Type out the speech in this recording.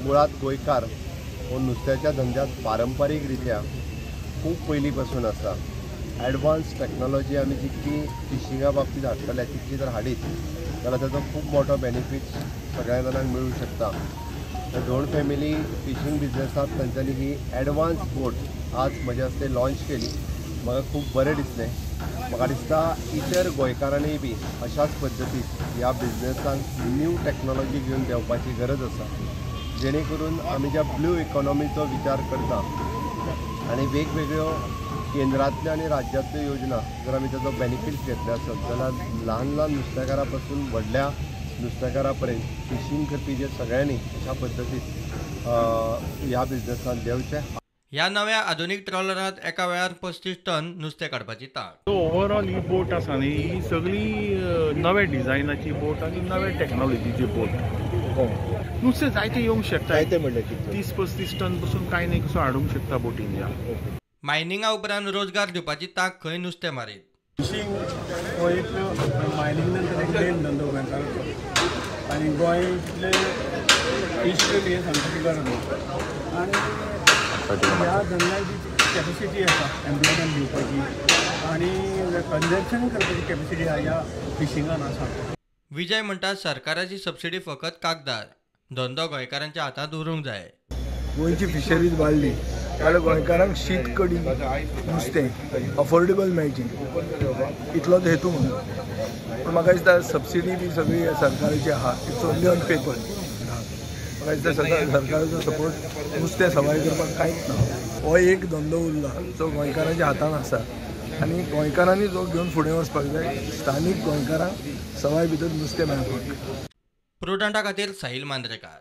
मुळात गोंयकार हो नुस्त्याच्या धंद्यात पारंपारीक रित्या खूब पयलीं पासून आसा. एडवान्स टॅक्नोलॉजी आमी जितकी फिशिंगा बाबतींत हाडटले तितकी जर हाडीत जाल्यार ताचो खूब मोठो बेनिफीट सगळ्या जाणांक मेळूं शकता. धोंड फॅमिली फिशींग बिजनसांत तांच्यांनी ही एडवान्स बोट आज म्हज्या हस्ते लॉन्च केली. म्हाका खूब बरें दिसलें. म्हाका दिसता इतर गोंयकारांनी बी अशाच पद्दतीन ह्या बिजनसांत न्यू टॅक्नोलॉजी घेवन देंवपाची गरज आसा, जेणे करून आमी ज्या ब्लू इकॉनॉमीचो विचार करता आनी वेगवेगळ्यो केंद्रांतल्यो आनी राज्यांतल्यो योजना जर आमी ताचो बेनिफीट्स घेतले आसत जाल्यार ल्हान ल्हान नुस्तेकारा पासून व्हडल्या नुस्तेकारा पर्यंत फिशींग करपी जे सगळ्यांनी अशा पद्दतीन ह्या बिजनसांत देंवचें. ह्या नव्या आधुनीक ट्रॉलरांत एका वेळार 35 टन नुस्तें काडपाची तांक. ओवरऑल ही बोट आसा न्ही, ही सगळी नव्या डिझायनाची बोट आनी नव्या टॅक्नॉलॉजीची बोट. नुस्तें जायतें येवंक शकता, 30-35 टन पसून कांय न्ही कसो हाडूंक शकता बोटीन. ह्या मायनिंगा उपरांत रोजगार दिवपाची तांक खंय नुस्तें मारीत. फिशींग हो एक मायनिंग नंतर एक मेन धंदो गोंयकारांचो आनी गोंय इतलें इश्ट हें सांगपाची गरज ना. आनी ह्या धंद्याक जी कॅपेसिटी आसा एम्प्लॉयमेंट दिवपाची आनी कंजप्शन करपाची कॅपेसिटी आहा ह्या फिशिंगान आसा. विजय म्हणटा सरकाराची सबसिडी फकत कागदार, धंदो गोंयकारांच्या हातांत उरूंक जाय. गोंयची फिशरीज वाडली जाल्यार गोंयकारांक शीत कडी नुस्तें अफोर्डेबल मेळचें इतलोच हेतू म्हणून. पूण म्हाका दिसता सबसिडी बी सगळी सरकाराची आहा, it's only on paper. म्हाका दिसता सरकाराचो सपोर्ट नुस्तें सवाय करपाक कांयच ना. हो एक धंदो उरला जो गोंयकारांच्या हातान आसा आनी गोंयकारांनी जो घेवन फुडें वचपाक जाय, स्थानीक गोंयकारांक सवाय भितर नुस्तें मेळपाक. प्रुडंटा खातीर साहिल मांद्रेकार.